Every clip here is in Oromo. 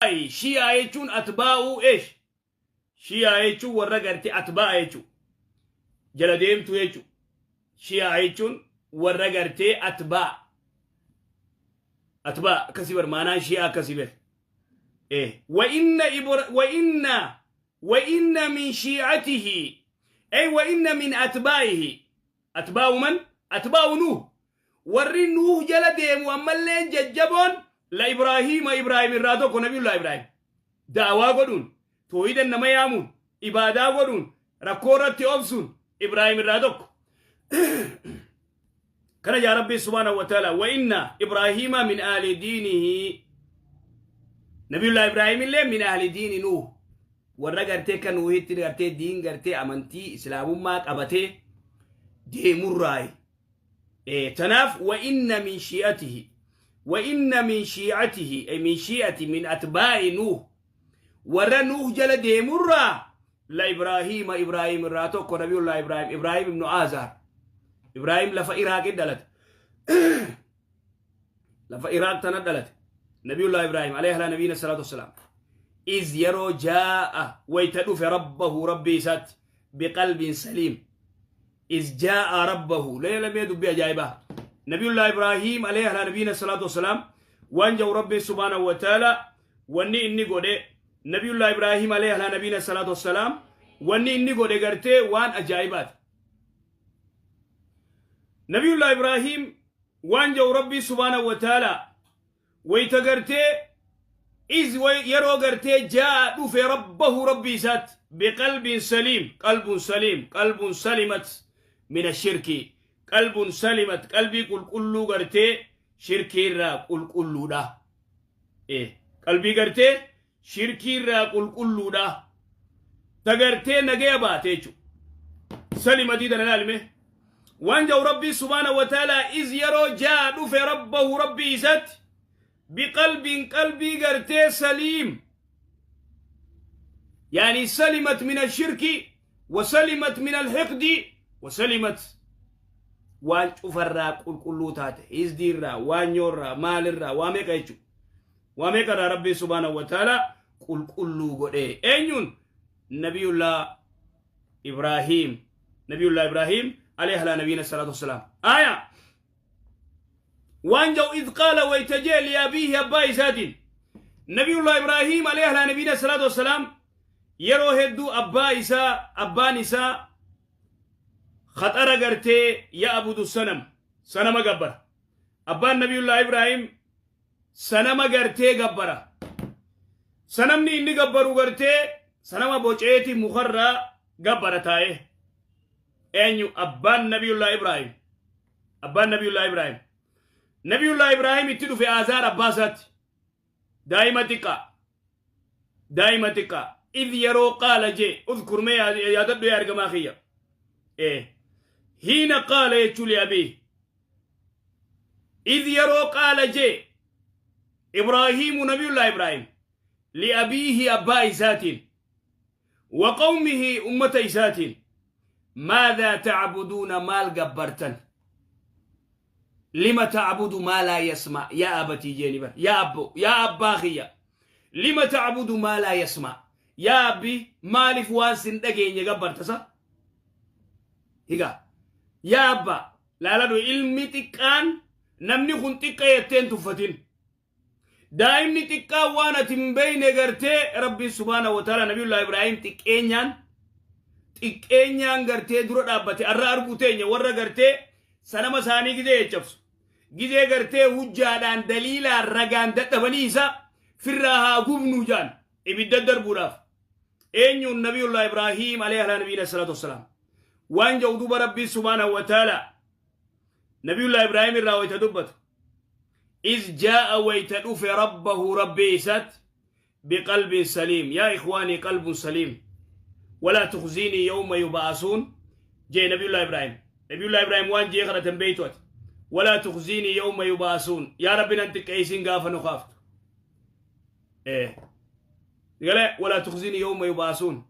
Shi'aa jechuun atbaa'uu eesh. Shi'aa jechuun warra gartee atbaa'a jechuudha. Jala deemtuu jechuudha. Shi'aa jechuun warra gartee atbaa'a. Atbaa'a akkasii bar maanaan shi'aa akkasii bar. Wa inna ibra wa inna min shi'atihi ay wa inna min atbaa'ihi. Atbaa'u man? Atbaa'u Nuuh. Warri Nuuh jala deemu ammalleen jajjaboon la Ibraahiima, Ibraahim irraa tokko, Nabiyullah Ibraahim. Da'awaa godhuun, toohidan nama yaamuun, ibaadaa godhuun, rakkoo irratti obsuun Ibraahim irraa tokko. Kana jaa Rabbii subhaanahu wa ta'ala: wa inna Ibraahiima min ahli diinihi. Nabiyullah Ibraahim illee min ahli diini Nuuh. Warra gartee kan Nuuhitti gartee diin gartee amantii Islaamummaa qabatee deemurraayi. Tanaaf wa inna min shi'atihi, wa inna min shi'atihi ay min shi'ati min atbaa'i Nuuh, warra Nuuh jala deemurraa la Ibraahiima, Ibraahim irraa tokko, Nabiyullah Ibraahim, Ibraahim ibnu Aazaar. Ibraahim lafa Iraaqi dhalate, lafa Iraaq tana dhalate Nabiyullah Ibraahim alayhi ala nabiyina salaatu wassalaam. Iz yeroo jaa'a, wayta dhufe, rabbahu, rabbii isaatti, biqalbin saliim. Iz jaa'a rabbahu, leela mee dubbii ajaa'ibaa. Nabiyullah Ibraahim alayhi ala nabiyina salaatu wassalaam waan jedhu Rabbiin subhaanahu wa ta'ala, wanni inni godhe, Nabiyullah Ibraahim alayhi ala nabiyina salaatu wassalaam wanni inni godhe gartee waan ajaa'ibaati. Nabiyullah Ibraahim waan jedhu Rabbii subhaanahu wa ta'ala wayta gartee iz yeroo gartee jaa'a, dhufe, rabbahu, rabbii isaatti, biqalbin saliim, qalbun saliim, qalbun salimat min ashirki, qalbun salimat, qalbii qulqulluu gartee shirkii irraa qulqulluudha. Qalbii gartee shirkii irraa qulqulluudha. Ta gartee nagaya baate jechuudha. Salimatii tana ilaalime. Waan jedhu Rabbii subhaanahu wa ta'ala: iz yeroo jaa, dhufe, rabbahu, rabbii isatti, biqalbiin, qalbii gartee saliim, yani salimat min ashirki wa salimat min alhiqdi wa salimat, waan cufarraa qulqulluu taate, hizdiirraa, waanyoorraa, maalirraa, waa meeqa jechuudha, waa meeqarraa Rabbii subhaanahu wa ta'ala qulqulluu godhe. Eenyuun? Nabiyullah Ibraahim, Nabiyullah Ibraahim alayhi ala nabiyina salaatu wassalaam. Aya waan jau: id qaala, wayta jee, liabiihi, abbaa isaatiin. Nabiyullah Ibraahim alayhi ala nabiyina salaatu wassalaam yeroo hedduu abbaa isaa, abbaan isaa khaxara gartee ya'budu sanam, sanama gabbara. Abbaan Nabiyullah Ibraahim sanama gartee gabbara. Sanamni inni gabbaru gartee sanama boceeti mukarraa gabbara taa'ee. Eenyu? Abbaan Nabiyullah Ibraahim. Abbaan Nabiyullah Ibraahim. Nabiyullah Ibraahim itti dhufe Aazaar abbaa isaatti. Daa'ima xiqqaa. Daa'ima xiqqaa. Idh yeroo qaala jee, udhkur, mee yaadadhu yaa ergamaa kiyya. Hiina qaala jechuu li'abii. Idh yeroo qaala jee Ibraahiimu, Nabiyullah Ibraahim, li'abiihi, abbaa isaatiin, wa qawmihi, ummata isaatiin, maadhaa tacbuduuna, maal gabbartan? Lima tacbudu maa laa yasma yaa abatii jeeni bar. Yaa abbo, yaa abbaa kiyya, lima tacbudu maa laa yasma, yaa abbi, maaliif waan sin dhageenye gabbarta sa? Higa yaa abbaa laaladhu. Ilmi xiqqaan, namni kun xiqqa jetteen tuffatin. Daa'imni xiqqaan waan ati hin beeyne gartee Rabbiin subhaanahu wa ta'ala Nabiyullah Ibraahim xiqqeenyaan xiqqeenyaan gartee dura dhaabbate. Arra arguu teenya warra gartee sanama isaanii gizee caccabsu, gizee gartee hujjaadhaan, daliilaan, ragaan dadhabanii isa firraa haa gubnuu jaan ibidda darbuudhaaf. Eenyuun? Nabiyullah Ibraahim alayhi ala nabiyina salaatu wassalaam. Waan jedhu duuba Rabbiin subhaanahu wa ta'ala Nabiyullah Ibraahim irraa wayta dubbatu: iz jaa'a, wayta dhufe, rabbahu, rabbii isaatti, biqalbin saliim. Yaa ikhwaanii, qalbun saliim. Walaa tukhziinii yawma yub'asuun jee Nabiyullah Ibraahim. Nabiyullah Ibraahim waan jee kadhatan beeytu ati: walaa tukhziinii yawma yub'asuun, yaa Rabbi nan xiqqeeysin gaafa nu kaaftu. Galee walaa tukhziinii yawma yub'asuun.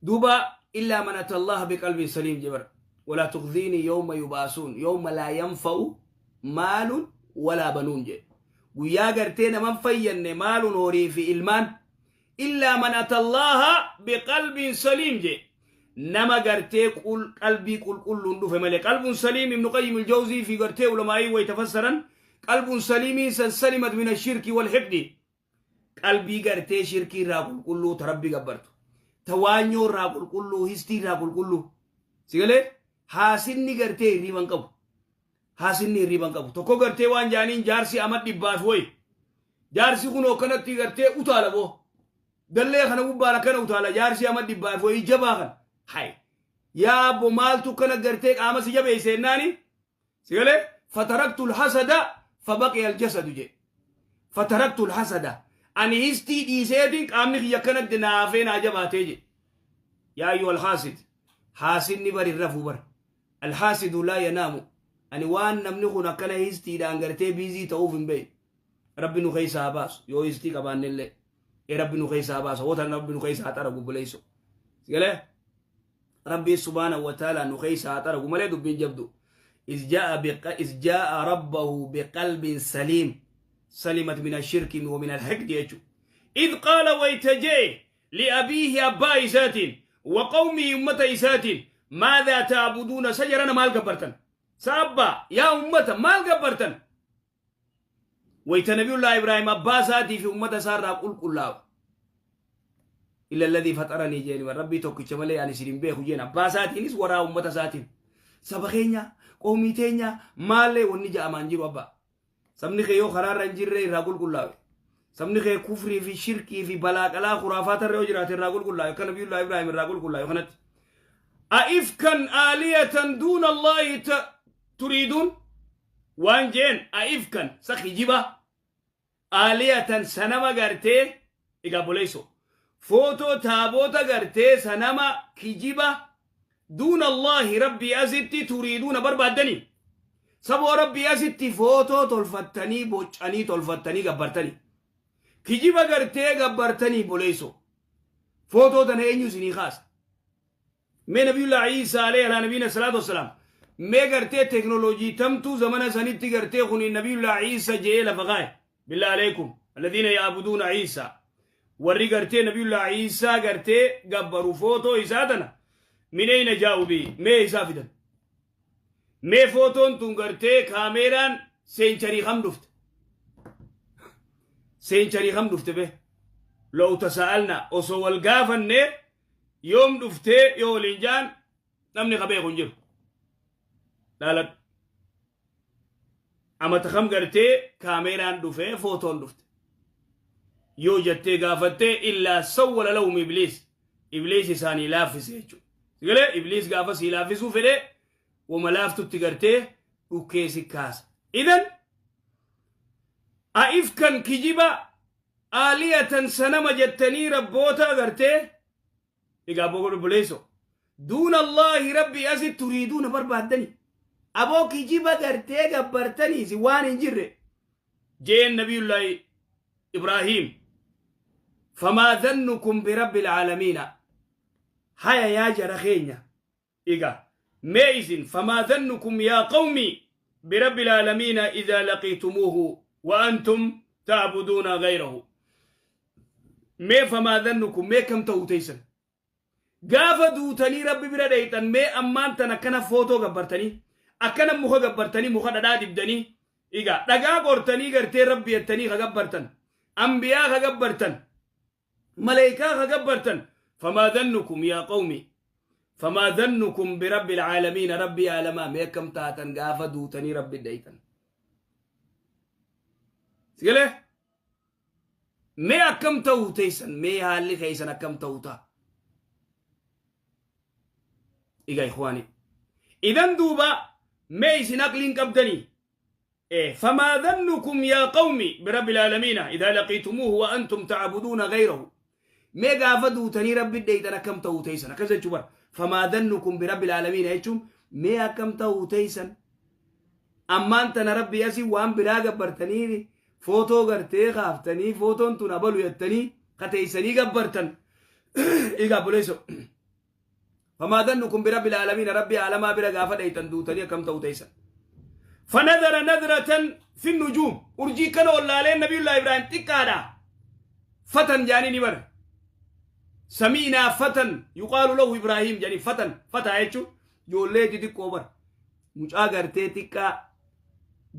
Duuba illaa man ata Allaha biqalbin saliim jee bara. Walaa tukhziinii yawma yub'asuun yawma laa yanfa'u maalun walaa banuun jee. Guyyaa gartee naman fayyanne maalun horii fi ilmaan illaa man atallaaha biqalbiin saliim je nama gartee qalbii qulqulluun dhufe malee. Qalbuun saliim, Ibnu Qayyim Aljawzii fi gartee ulamaa'ii wayta fassaran, qalbuun saliimiin san salimat min ashirki walhiqdi, qalbii gartee shirkii irraa qulqulluu, ta Rabbi gabbartu, ta waanyoo irraa qulqulluu, histii irraa qulqulluu. Sigalee haasinni gartee hirriiban qabu, haasinni hirriiban qabu tokko gartee waan jaaniin jaarsi ama dhibbaaf wayi, jaarsi kun akkanatti gartee utaala boo, dallee kana gubbaan akkana utaala. Jaarsi ama dhibbaaf wayi jabaa kana, hay yaa abbo, maaltu kana gartee qaama si jabeesse jennaani, sigalee fataraktu alhasada fabaqiya aljasadu jedhe. Fataraktu alhasada, ani histii dhiiseetiin qaamni kiyya akkanatti naafee naa jabaatee jedhe. Yaa ayyuha alhaasid, haasinni bar hin rafuu bar, alhaasidu laa yanaamu. Ani waan namni kun akkana histiidhaan gartee busy ta'uuf hin beeku. Rabbi nu keessaa haa baasu. Yoo histii qabaannellee ee Rabbi nu keessaa haa baasu. Hootan Rabbi nu keessaa haa xaragu buleessu. Sigalee Rabbi subhaanahu wa ta'ala nu keessaa haa xaragu malee dubbiin jabdu. إذ جاء ربه بقلب سليم، سلمت من الشرك ومن الحقد يجو. إذ قال ويتجي لأبيه أبا إسات وقومه أمة إسات ماذا تعبدون سجرنا مال قبرتن سأبا يا أمة مال قبرتن. ويت نبي الله إبراهيم أبا ساتي في أمة سارة قل قل الله إلا الذي فطرني جيني ربي tokkicha malee ani isin hin beeku jeen. Abbaa isaatiinis waraa ummata isaatiin saba keenya qoomii teenya maallee wanni ja'amaan jiru. Abbaa, sabni kee yoo karaarra hin jirre irraa qulqullaa'e, sabni kee kufrii fi shirkii fi balaaqalaa khuraafaata irra yoo jiraate irraa qulqullaa'e, akka Nabiyullah Ibraahim irraa qulqullaa'e kanatti. أئفكا آلهة دون الله تريدون waan jeen أئفكا sa kijiba آلهة sanama gartee egaa boleeyso footoo taaboota gartee sanama kijiba دون الله Rabbii asitti تريدون barbaaddanii saboo Rabbii asitti footoo tolfattanii boccanii tolfattanii gabbartanii kijiba gartee gabbartanii. Boleeyso, footoo tana eenyu isinii kaasa? Mee Nabiyullah Iisaa عليه على نبينا الصلاة والسلام, mee gartee teknooloojii tamtuu zamana sanitti gartee kun Nabiyullah Iisa je'ee lafa kaa'e? بالله عليكم، الذين يعبدون عيسى, warri gartee Nabiyullah Iisaa gartee gabbaru, footoo isaa tana من أين جاءوا به? Mee isaa fidan? Mee footoon tun gartee kaameeraan century kam dhufte? Century kam dhufte be? لو تساءلنا, osoo wal gaafanne, yoom dhuftee yoo waliin jaan, namni ka beeku hin jiru. Dhaaladhu, amata kam gartee kaameeraan dhufee footoon dhufte yoo jettee gaafattee, إلا سول لهم إبليس, Ibliis isaanii laaffise jechuudha. Sigalee Ibliis gaafa sii laaffisuu fedhe wama laaftutti gartee dhukkee si kaasa. إذن أئفكا kijiba آلهة sanama jettanii rabboota gartee egaa obboleesso دون الله Rabbi asitti تريدون barbaaddani aboo kijiba gartee gabbartanii si waan hin jirre jeen Nabiyullaahi Ibrahiim. فما ظنكم برب العالمين, haya yaa jara keenya, iga mee isin فما ظنكم يا قومي برب العالمين إذا لقيتموه وأنتم تعبدون غيره. Mee فما ظنكم, mee kam ta'uu teeysan gaafa duutanii Rabbi bira dheeyxan? Mee ammaan tan akkana footoo gabbartanii, akkana muka gabbartanii, muka dhadhaa dibdanii, iga dhagaa qortanii gartee Rabbi jettanii ka gabbartan, ambiyaa ka gabbartan, maleeykaa ka gabbartan, فما ظنكم يا قومي، فما ظنكم برب العالمين, Rabbi aalamaa mee akkam taatan gaafa duutanii Rabbi dheeyxan? Sigalee mee akkam ta'uu teessan? Mee haalli keessan akkam ta'uu ta'a? Iga إخواني, إذن duuba mee isin aqliin qabdanii? فما ظنكم يا قومي برب العالمين إذا لقيتموه وأنتم تعبدون غيره. Mee gaafa duutanii Rabbi dheeyxan akkam ta'uu teessan? Akkas jechuu bara. فما ظنكم برب العالمين jechuun mee akkam ta'uu teessan ammaan tana Rabbi asii waan biraa gabbartanii, footoo gartee kaaftanii, footoon tun abalu jettanii kateeysanii gabbartan? Egaa buleeso, فما ظنكم برب العالمين, Rabbi aalamaa bira gaafa dheeyxan duutanii akkam ta'uu teessan? Fanadara nadratan fi nujuum, urjii kana ollaalee Nabiyullah Ibraahim xiqqaadha. Fatan jaanii ni bara. Sami'naa fatan yuqaalu lahu Ibraahim jedhanii, fatan fataa jechuun ijoollee xixiqqoo bara. Mucaa gartee xiqqaa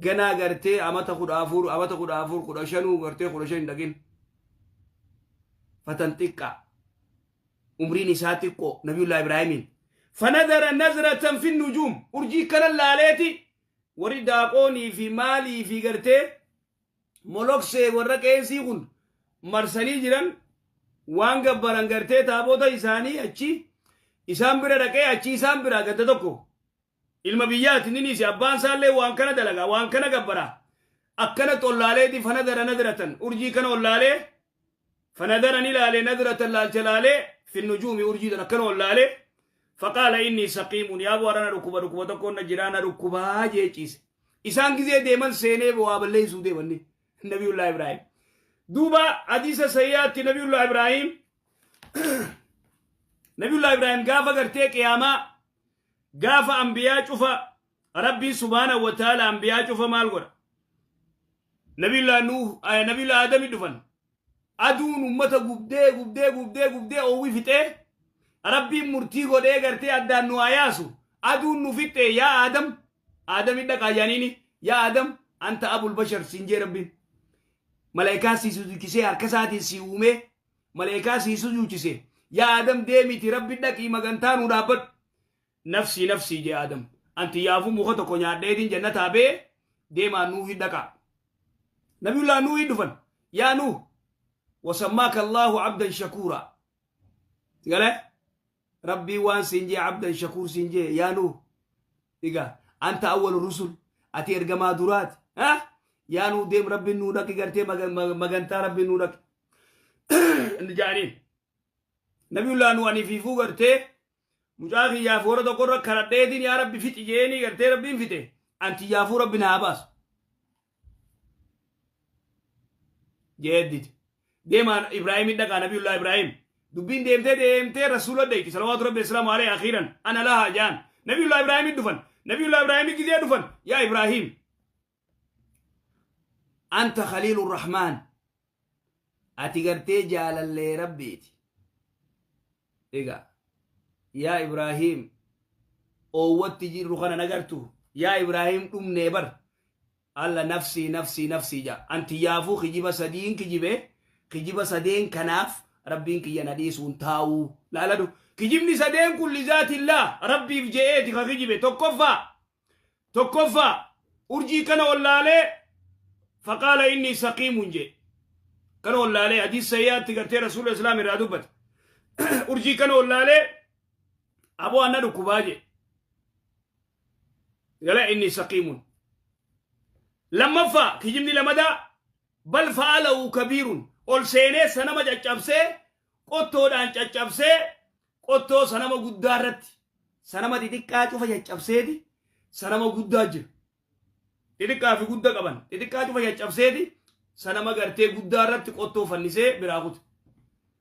ganaa gartee amata 14, amata 14, 15 gartee 15 hin dhaqin. Fatan xiqqaa. Umriin isaa xiqqoo Nabiyullah Ibraahimiin. Fanadara nazratan fi nujuum, urjii kana laaleeti warri daaqoonii fi maalii fi gartee moloksee warra qeesii kun marsanii jiran, waan gabbaran gartee taabota isaanii, achi isaan bira dhaqee, achi isaan bira ganda tokko ilma biyyaati niniisi, abbaan isaallee waan kana dalagaa, waan kana gabbara. Akkana xollaaleeti fanadara nadratan, urjii kana ollaalee, fanadara ni laalee, nadratan laalcha laalee, fi nujuumi, urjii tan akkana ollaalee, faqaala inni saqiimun, yaa bu'aara na dhukkuba, dhukkuba tokko na jiraa, na dhukkubaa jee ciise. Isaan gizee deeman seenee waa balleessuu deemanni Nabiyullah Ibraahim. Duuba hadiisa sayyaatti Nabiyullah Ibraahim gaafa gartee qiyaamaa, gaafa ambiyaa cufa Rabbiin subhaanahu wa ta'ala ambiyaa cufa maal godha? Nabiyullah Nuh, Nabiyullah Adami dhufan. Aduun ummata gubdee gubdee gubdee gubdee oowwi fixee, Rabbiin murtii godhee gartee addaan nu haa yaasu. Aduun nu fixxee, yaa Adam, Adami dhaqaa jaaniini, yaa Adam, anta abul bashar siin jee Rabbiin. Malaayikaa si sujuchisee, harka isaatiin si uumee, malaayikaa si sujuchise. Yaa Adam, deemiti Rabbi dhaqii magantaa nu dhaabbadhu. Nafsii nafsii jee Adam. Anti yaafuu muka tokko nyaadheetiin jannataa bee, deemaa Nuuhi dhaqaa. Nabiyullah Nuuhi dhufan. Yaa Nuuh, wasammaaka Allahu abdan shakuura. Galee? Rabbii waan siin jee, abdan shakuur siin jee, yaa Nuuh. Egaa anta awwalu rusul, ati ergamaa duraati. Ha? Yaa Nuuh, deem Rabbiin nuu dhaqi, gartee magantaa Rabbiin nuu dhaqi. Jaaniin. Nabiyullah Nuuh ani fiifuu gartee mucaa kiyyaaf warra tokko irra kadhadheetiin, yaa Rabbi fixi jeeni, gartee Rabbiin fixe, anti yaafuu Rabbi naa baasu. Jeedditi. Deemaan Ibraahimiin dhaqaa. Nabiyullah Ibraahim. Dubbiin deemtee deemtee Rasuula dheeyti salawaatu Rabbi islaamu alayhi, akhiiran ana laha jaan. Nabiyullah Ibraahimiin dhufan. Nabiyullah Ibraahimiin gizee dhufan, yaa Ibraahim, anta khaliilu rahmaan, ati gartee jaalallee Rabbiiti. Egaa yaa Ibraahim, oowwatti jirru kana nagartu, yaa Ibraahim, dhumnee bar. Alla nafsii nafsii nafsii jaa, anti yaafuu kijiba sadiin kijibe, kijiba sadeen kanaaf Rabbiin kiyya na dhiisuun taa'uu laaladu. Kijibni sadeen kun lizaatillaa, Rabbiif je'eeti ka kijibe. Tokkoffaa urjii kana ollaalee, faqaala inni saqiimun jee kana ollaalee, hadiis sayyaatti gartee Rasuula Islaam irraa dubbate. Urjii kana ollaalee, aboo anna dhukkubaa jee, gala inni saqiimun. Lammaffaa, kijibni lamadaa, bal fa'alahu kabiirun, ol seenee sanama caccabsee, qottoodhaan caccabsee, qottoo sanama guddaa irratti, sanama xixiqqaa cufa caccabseeti, sanama guddaa jira, xixiqqaa fi guddaa qaban, xixiqqaa cufa caccabseeti, sanama gartee guddaa irratti qottoo fannisee biraa kute.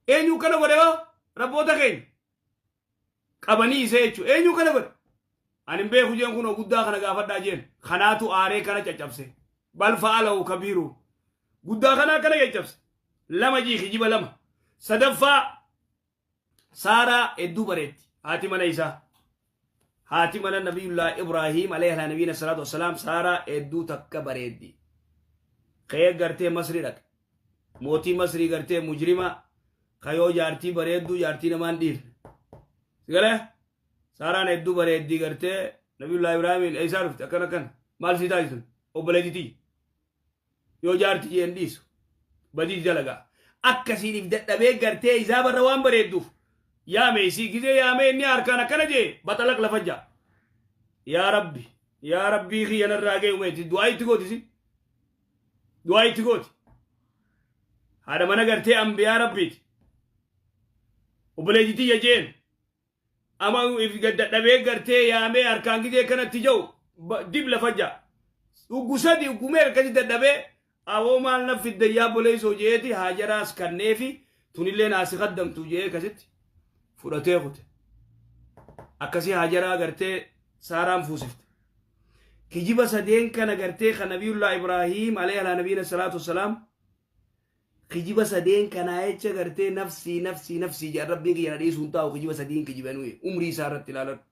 Eenyu kana godhe? Hoo rabboota keenya qabanii isee jechuudha. Eenyu kana godhe? Ani hin beeku jeen, kunoo guddaa kana gaafadhaa jeen. Kanaatu aaree kana caccabse. Bal fa'alahu kabiiru, guddaa kana akkana caccabse. Lama jii, kijiba lama. Sadaffaa, Saaraa hedduu bareetti, haati mana isaa, haati mana Nabiyullah Ibraahim alayhi nabiyina salaatu wassalaam, Saaraa hedduu takka bareeddi. Ka'ee gartee Masrii dhaqe. Mootii Masrii gartee mujrima kayoo jaartii bareedduu jaartii namaan dhiifne. Sigalee Saaraan hedduu bareeddii, gartee Nabiyullah Ibraahimiin eessaa dhufte, akkana akkana, maal sii taasisun, obboleettitii yoo jaartii jeen dhiisu badii dalagaa akkasiiniif dadhabee, gartee isaa barra waan bareedduuf yaame. Isii gizee yaamee, inni harkaan akkana jee, baxalaq lafa jaa. Yaa Rabbi, yaa Rabbii kiyya narraa ga'e umeeti, du'aa itti gooti, isin du'aa itti gooti. Haadha mana gartee ambiyaa Rabbiiti, obboleettitii jeen. Ama if dadhabee gartee yaamee, harkaan gizee kanatti jiru dib lafa jaa. Uggu sadi uggumee akkasi dadhabee, awoo maal na fidde yaa boleessoo jeeti, Haajaraas kanneefi tunillee naasi kaddamtu jee akkasitti fudhatee kute. Akkasii Haajaraa gartee Saaraan fuusifte. Kijiba sadeen kana gartee kan Nabiyullaa Ibraahiim alayhi alaa nabiyina salaatu wassalaam kijiba sadeen kanaa jecha gartee nafsii nafsii nafsii jedhan, rabbiin kiyya na dhiisuun taa'u, kijiba sadiin kijibanuu umrii isaa irratti ilaaladhu.